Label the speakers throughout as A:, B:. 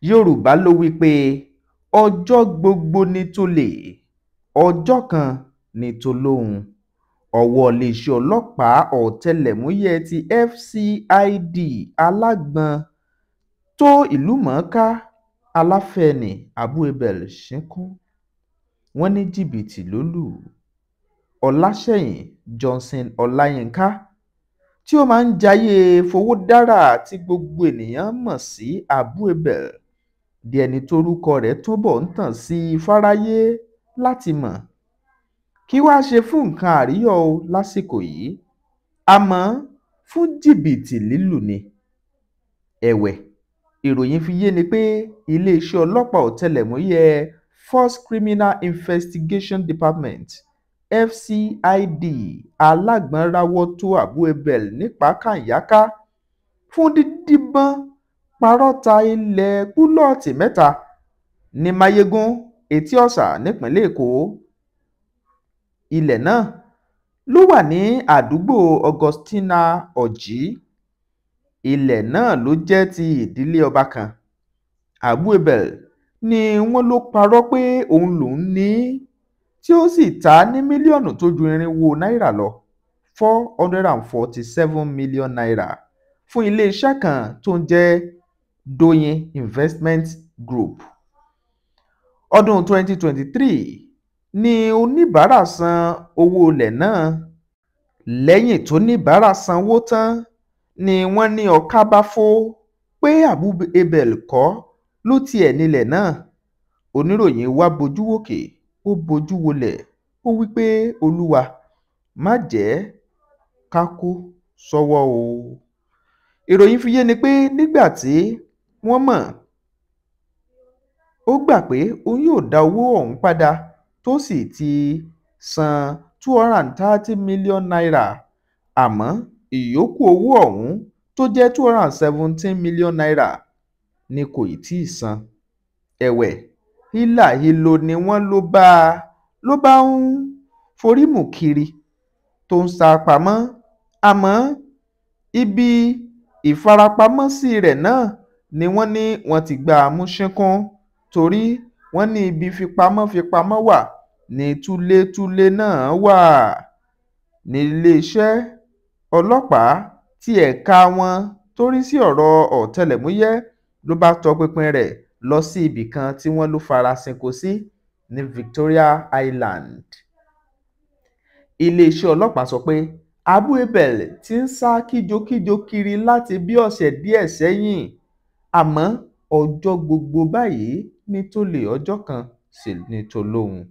A: Yorùbá ló wí pé ọjọ́ gbogbo ní tólè, ọjọ́ kan ní tòlóhùn. Ọwọ́ iléeṣẹ́ ọlọ́pàá ọ̀tẹlẹ̀múyẹ́ tí FCID Alágbọ̀n tó ìlúmọ̀-ọ́n-kà aláfẹ́ ní Abu Abel Shinkun, wọ́n ní jìbìtì ló lù. Ọláṣẹ́yìn Johnson Ọláyínká tí ó máa ń jayé fọwọ́dára tí gbogbo ènìyàn mọ̀ sí Abu Abel di ẹni tórúkọ rẹ̀ túbọ̀ ń tàn sí i fáráyé láti mọ̀, kí wàá ṣe fún nǹkan àríyọ̀ o lásìkò yìí, àmọ́ fún jìbìtì lílù ni. Ẹ̀wẹ̀, ìròyìn fi yé ni pé iléeṣẹ́ ọlọ́pàá ọ̀tẹlẹ̀múyẹ́ Force Criminal Investigation Department FCID Alágbọ̀n rawọ́ tó Abu Abel nípakànyáká fún dídìbọn parọ́ ta ilẹ̀ púlọ́ọ̀tì mẹ́ta ní Mayegun Etí-Ọ̀sà nípìnlẹ̀ Èkó. Ilẹ̀ náà ló wà ní àdúgbò Augustina Orji. Ilẹ̀ náà ló jẹ́ ti ìdílé ọba kan. Abu Abel ni wọ́n lọ parọ́ pé òun lòún ní í, tí ó sì ta á ní mílíọ̀nù tó ju irinwó náírà lọ, ₦447 million, fún iléeṣẹ́ kan tó ń jẹ́ Doyin Investment Group. Ọdún 2023 ni oníbàárà san owó ilẹ̀ náà. Lẹ́yìn tóníbàárà sanwó tán ni wọ́n ní ọkà bá fò pé Abu Abel kọ́ ló tiẹ̀ nílẹ̀ náà. Oníròyìn wá bojú wòkè, ó bojú wọlé, ó wí pé Olúwa má jẹ́ ká kó sọ́wọ́ o. Ìròyìn fi yé ni pé nígbà tí wọ́n mọ̀, ó gbà pé òun yóò dá owó ọ̀hún padà tó sì ti san ₦230 million, àmọ́ ìyókù owó ọ̀hún tó jẹ́ ₦217 million ni kò tí ì san. Ẹ̀wẹ̀, hílàhílo ni wọ́n ló bá ń forímù kiri tó ń sá pamọ́, àmọ́ ibi ìfarapamọ́sí rẹ̀ náà ni wọ́n ní wọ́n ti gbá a mú ṣìnkún, torí wọ́n ní ibi fipamọ́-fipamọ́ wà ní túlétúlé náà wà. Níléeṣẹ́ ọlọ́pàá tí ẹ̀ka wọn tó rí sí ọ̀rọ̀ ọ̀tẹlẹ̀múyẹ́ ló bá tọpinpin rẹ̀ lọ sí ibì kan tí wọ́n lọ farasin kò sí ní Victoria Island. Iléeṣẹ́ ọlọ́pàá sọ pé Abu Abel ti ń sá kíjokíjo kiri láti bí ọ̀sẹ̀ díẹ̀ sẹ́yìn, àmọ́ ọjọ́ gbogbo báyìí ní tólè, ọjọ́ kan sì ní tòlóhùn.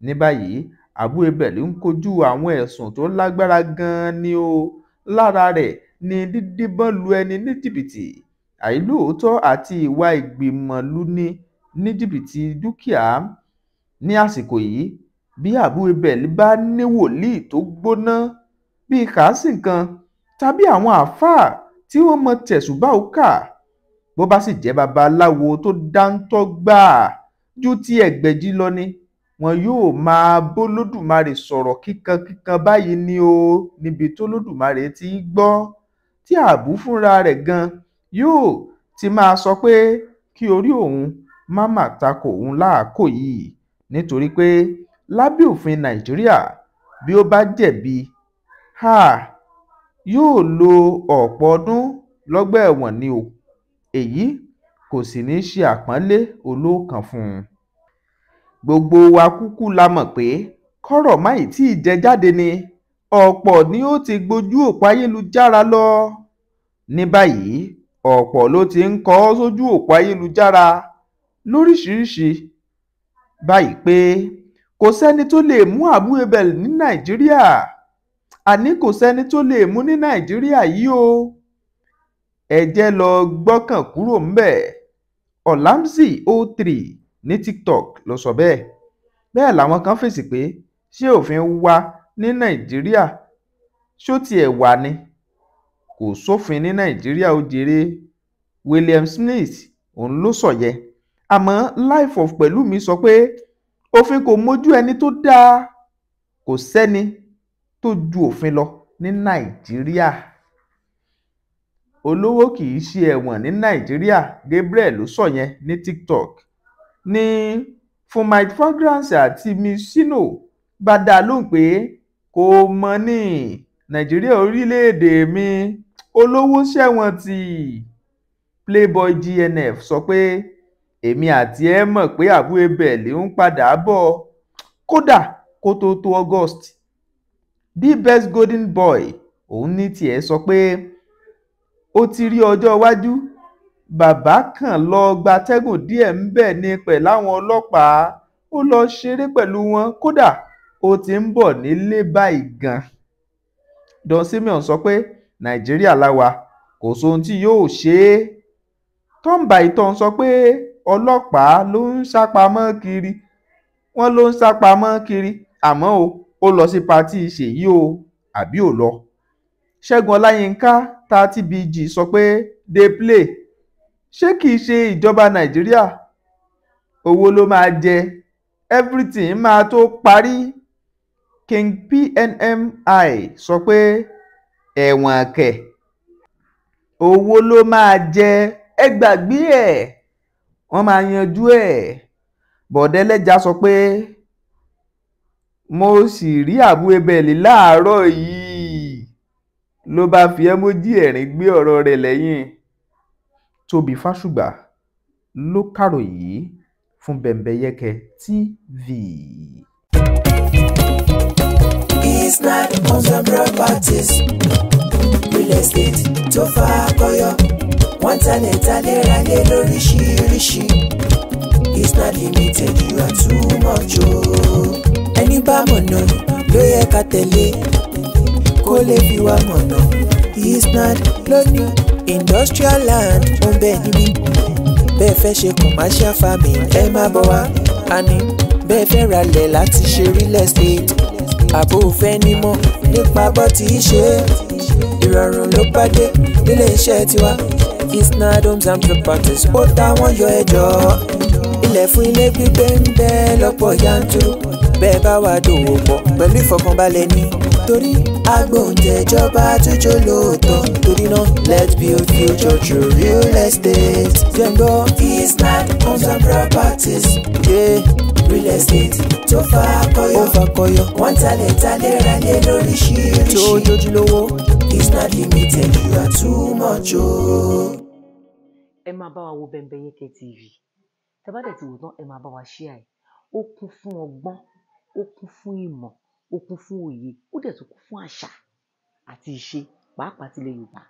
A: Ní báyìí, Abu Abel ń kojú àwọn ẹ̀sùn tó lágbára gan-an ní o. Lára rẹ̀ ní dídìbọn lu ẹni ní jìbìtì, àìlóòótọ́ àti ìwà ìgbìmọ̀lúni ní jìbìtì dúkìá. Ní àsìkò yìí, bí Abu Abel bá ní wòlíì tó gbóná bíi kàásìnkan tàbí àwọn àáfàá tí wọ́n mọ tẹ̀sùbáù kà, bó bá sì jẹ́ babaláwo tó dáńtọ́ gbáà ju ti Ẹgbẹ̀ji lọ ni, wọn yóò máa bọ́lọ́dùmarè sọ̀rọ̀ kíkankíkan báyìí ni o, níbi tólódùmarè ti í gbọ́, tí Àbú fúnra rẹ̀ gan yóò ti máa sọ pé kí orí òun má má ta ko òun láàkó yìí, nítorí pé lábẹ́ òfin Nàìjíríà, bí ó bá jẹ̀bi, yóò lo ọ̀pọ̀ ọdún lọ́gbà ẹ̀wọ̀n ni o, èyí kò sì ní í ṣe àpọ́nlé olóòkàn fún un. Gbogbo wa kúkú la mọ̀ pé kọ́rọ̀ má ì tí ì jẹ jáde ni ọ̀pọ̀ ni ó ti gbójú òpó ayélujára lọ. Ní báyìí, ọ̀pọ̀ ló ti ń kọ ọ́ sójú òpó ayélujára lóríṣiríṣi báyìí pé kò sẹ́ni tó lè mú Abu Abel ní Nàìjíríà, àní kò sẹ́ni tó lè mú ní Nàìjíríà yìí o. Ẹ jẹ́ lọ́ọ́ gbọ́kàn kúrò ńbẹ̀. Ọlámsì 03 ní TikTok ló sọ bẹ́ẹ̀. Bẹ́ẹ̀ làwọn kan fèsì pé ṣé òfin wà ní Nàìjíríà, ṣó tiẹ̀ wà ní? Kò sófin ní Nàìjíríà ó jèrè. William Smith òun ló sọ yẹn. Àmọ́ Life of Pẹ̀lúmi sọ pé òfin kò mójú ẹni tó dáa, kò sẹ́ni tó ju òfin lọ ní Nàìjíríà. Olówó kì í ṣe ẹ̀wọ̀n ní Nàìjíríà, Gabriel ló sọ yẹn ní TikTok ní Funmite Fragrance àti Miss Shino bá dá a lóhùn pé kò mọ̀ ní Nàìjíríà orílẹ̀-èdè mi, olówó ṣẹ̀wọ̀n tí. Playboy GNF sọ pé èmi àti ẹ̀ mọ̀ pé Abu Abel ń padà bọ̀ kódà kó tóó tó August. Dbest Golden Boy òun ní tiẹ̀ sọ pé ó ti rí ọjọ́ iwájú, bàbá kan lọ́ọ́ gbatẹ́gùn díẹ̀ ńbẹ̀ ni pẹ̀láwọn ọlọ́pàá, ó lọ́ọ́ ṣeré pẹ̀lú wọn, kódà ó ti ń bọ̀ nílé báyìí gan-an. Don Simeon sọ pé Nàìjíríà la wà, kò sóhun tí yóò ṣe é. Tọ́ǹbàìtàn sọ pé ọlọ́pàá ló ń sá pamọ́ kiri, wọ́n ló ń sá pamọ́ kiri, àmọ́ ó lọ sí pátì ṣèyí o àbí ò lọ. Ṣẹ́gun Ọláyínká 30bg sọ pé dey play, ṣé kìí ṣe ìjọba Nàìjíríà, owó ló máa jẹ, everything máa tóó parí. King PNMI sọ pé ẹ̀wọ̀n kẹ̀, owó ló máa jẹ, ẹ gbàgbé ẹ̀, wọ́n máa yanjú ẹ̀. Bọ̀dé ẹlẹ́jà sọ pé mo sì rí Abu Abel láàárọ̀ yìí ló bá fi ẹ́mójì ẹ̀rín gbé ọ̀rọ̀ rẹ̀ lẹ́yìn. Tóbi Fásùgbà ló kàròyìn yìí fún Bembeyeke TV.
B: Isnad Homes and Properties, real estate tó fakọyọ, wọ́n talẹ̀ talẹ̀ ralẹ̀ lóríṣiríṣi. Isnad Limited, you are too much o. Ẹni bá mọ̀nà ló yẹ ká tẹ̀lé, kó lè fi wá mọ̀nà. Isnad lóní industrial land ó ń bẹ níbí. Bẹ́ẹ̀ fẹ́ ṣe commercial farming, ẹ má bọ̀ wá. Àní bẹ́ẹ̀ fẹ́ ralẹ̀ láti ṣe real estate, àbò fẹ́ nímọ̀ nípa bó ti ṣe é. Ìrọ̀rùn ló bá dé nílé iṣẹ́ tiwa. Isnad Homes and Properties ó táwọn yọ ẹjọ́. Ilẹ̀ fún ilé gbígbé ń bẹ lọ́pọ̀ yanturu. Bẹ́ẹ̀ bá wà dòwò pọ̀ pẹ̀lú ìfọkànbalẹ̀ ní. Torí agbóúnjẹjọba tójó lóòótọ́. Torí náà, let's build future through real estate. Jẹ́ngbọ́ Isnad Homes and Properties. Yeah. Real estate tó fakọyọ. Ó fakọyọ. Wọ́n talẹ̀ talẹ̀ ralẹ̀ lóríṣiríṣi. Tó jójúlówó. Isnad Limited, you are too much o.
C: Ẹ máa bá wa wo Bembeyeke TV. Tẹ́ bá dẹ̀ ti wò tán, ẹ máa bá wa share ẹ̀. Ó kún fún ọgbọ́n, ó kún fún ìmọ̀, ó kún fún òye, ó dẹ̀ tún kún fún àṣà àti ìṣe, pàápàá tilẹ̀ Yorùbá.